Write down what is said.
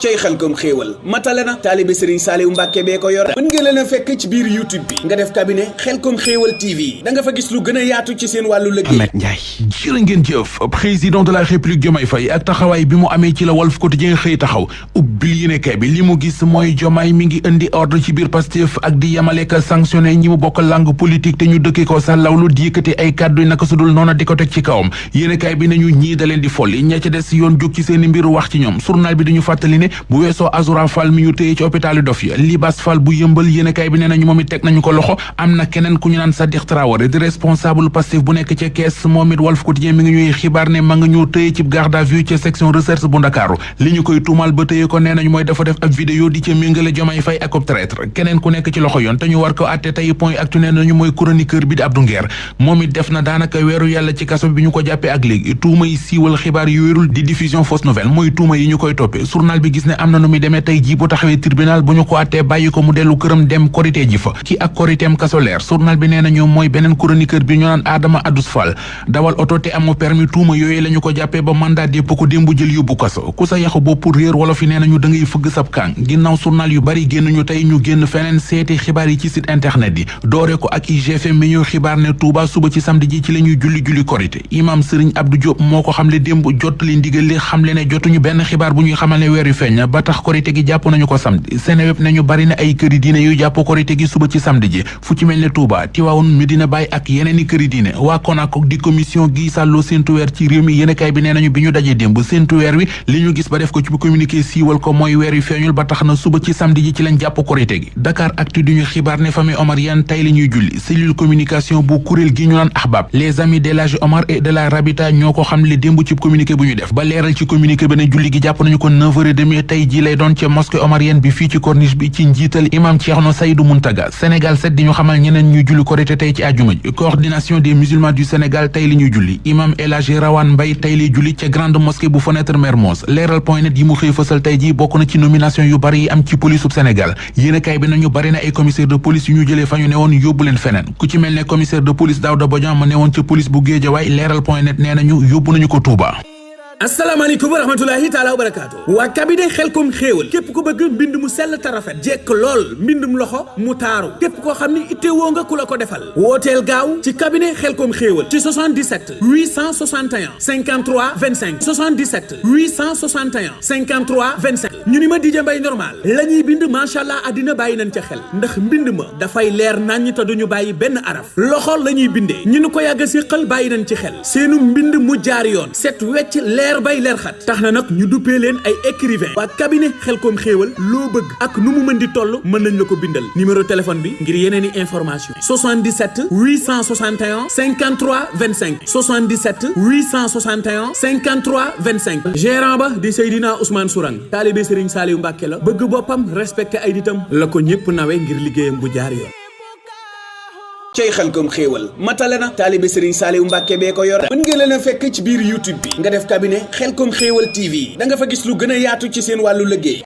cey Xelcom xéewal matale na taalibe Serigne Saliou Mbàkke bee ko yor mën ngeen leen a fekk ci biir YouTube bi nga def cabinet Xelcom xéewal TV da nga fa gis lu gën a yaatu ci seen wàllu liggéey. Ahmed Ndiaye jërë ngeen jëf président de la République Diomaye Faye ak taxawaay bi mu amee ci la Walf Quotidien xëy taxaw ubbil yéenekaay bi li mu gis mooy Diomaye mi ngi indi ordre ci biir Pastef ak di yamale ka sanctionné ñi mu bokk langue politique te ñu dëkkee ko sa lawlu di yëkkati ay kàddu naka sudul noona di ko teg ci kawam yéenekaay bi nañu ñii da leen di folli ña ca des yoon jóg ci seeni mbir wax ci ñoom journal bi dañu fàttali ne bu weesoo Azoura Fall mi ñu téye ci hôpitalu Dof ya Libas Fall bu yëmbal yéenekaay bi nee nañu moom it teg nañu ko loxo am na keneen ku ñu naan Sadikh Traoré di responsable Pastef bu nekk ca Kees moom it Walf Quotidien mi ngi ñuy xibaar ne ma nga ñu téye ci garde à vue ca section recherche bu Ndakaaru li ñu koy tuumal ba téye ko nee nañu mooy dafa def ab vidéo di ca méngale Diomaye Faye ak ab traître keneen ku nekk ci loxo yoon te ñu war ko àtte tey point actu nee nañu mooy chroniqueur bi di Abdou Nguer moom it def na daanaka weeru yàlla ci kaso bi ñu ko jàppee ak léegi tuuma yi siiwal xibaar yu wérul di diffusion fausse nouvelle mooy tuuma yi ñu koy toppee journal bi gis ne am na nu muy demee tey jii bu taxawee tribunal bu ñu ko àttee bàyyi ko mu dellu këram dem korité ji fa ci ak koriteem kaso leer journal bi nee nañu mooy beneen chroniqueur bi ñu naan Adama Adous Fall dawal oto te amoo permis tuuma yooyu la ñu ko jàppee ba mandat dépôt ko démbu jël yóbbu kaso ku sa yaxu bopp pour réer wolof yi nee nañu da ngay fëgg sab kàng ginnaaw journal yu bari génn ñu tey ñu génn feneen seeti xibaar yi ci site internet yi doore ko ak IGFM mi ñuy xibaar ne Touba suba ci samedi ji ci la ñuy julli korité imam Serigne Abdou Diop moo ko xamle démb jot li ndigal li xamle ne jotuñu benn xibaar bu ñuy xamal ne weer yu feeñ ba tax korité gi jàpp nañu ko samedi Seneweb nañu bari na ay këri diine yu jàpp korité gi suba ci samedi ji fu ci mel ne Touba Tivaouane Medina Baye ak yeneeni këri diine waa Konakok di commission gi sàlloo séntu weer ci réew mi yéenekaay bi nee nañu bi ñu dajee démb séntu weer wi li ñu gis ba def ko ci bu communiqué siiwal ko mooy weer yu feeñul ba tax na suba ci samedi ji ci lañ jàpp korité gi Dakar Actu di ñu xibaar ne famille omarienne tey la ñuy julli cellule communication bu kuréel gi ñu naan Ahbab les amis de l'Hadji Omar et de la Rabita ñoo ko xam le démb ci communiqué bu ñu def ba leeral ci communiqué ba ne julli gi jàpp nañu ko 9h30 tey ji lay doon ca mosquée omarienne bi fii ci corniche bi ci njiital imam Thierno Saïdou Muntaga Sénégal 7 di ñu xamal ñeneen ñuy julli korité tey ci àjjuma ji coordination des musulmans du Sénégal tey la ñuy julli imam El Hadji Rawane Mbaye tey lay julli ca grande mosquée bu Fenêtre Mermoz leeral point net yi mu xëy fësal tey ji bokk na ci nomination yu bari yi am ci police bu Sénégal yéenekaay bi nañu bari na ay commissaire de police yu ñu jëlee fa ñu ne woon yóbbu leen feneen ku ci mel ne commissaire de police Daouda Bodian ma ne woon ca police bu Guédiawaye leeral point net nee nañu yóbbu nañu ko Touba. asalaamaaleykum wa rahmatulahi taala wa barakaatu waa cabinet Xelcom xéewal képp ku bëgg mbind mu sell ta rafet jekk lool mbindum loxo mu taaru képp koo xam ni ittewoo nga ku la ko defal wooteel gaaw ci cabinet Xelcom xéewal ci 77 861 53 25 77 861 53 25 ñu ni ma DJ Mbaye normal la ñuy bind macha allah àddina bàyyi nañ ca xel ndax mbind ma dafay leer naññ te duñu bàyyi benn araf loxo la ñuy bindee ñu ni ko yàgg a siqal bàyyi nañ ci xel seenu mbind mu jaar yoon set wecc leer bay leer xat tax na nag ñu duppee leen ay écrivain waa cabinet Xelcom xéewal loo bëgg ak nu mu mën di toll mën nañ la ko bindal numéro téléphone bi ngir yeneen i information 77 861 53 25 77 861 53 25 gérant ba di Seydina Ousmane Sourang taalibe Serigne Saliou Mbàkke la bëgg boppam respecté ay ditam la ko ñépp nawe ngir liggéeyam bu jaar yoon cey Xelcom xéewal matale na taalibe Serigne Saliou Mbàkke bee ko yor mën ngeen leen a fekk ci biir YouTube bi nga def cabinet Xelcom xéewal TV da nga fa gis lu gën a yaatu ci seen wàllu liggéey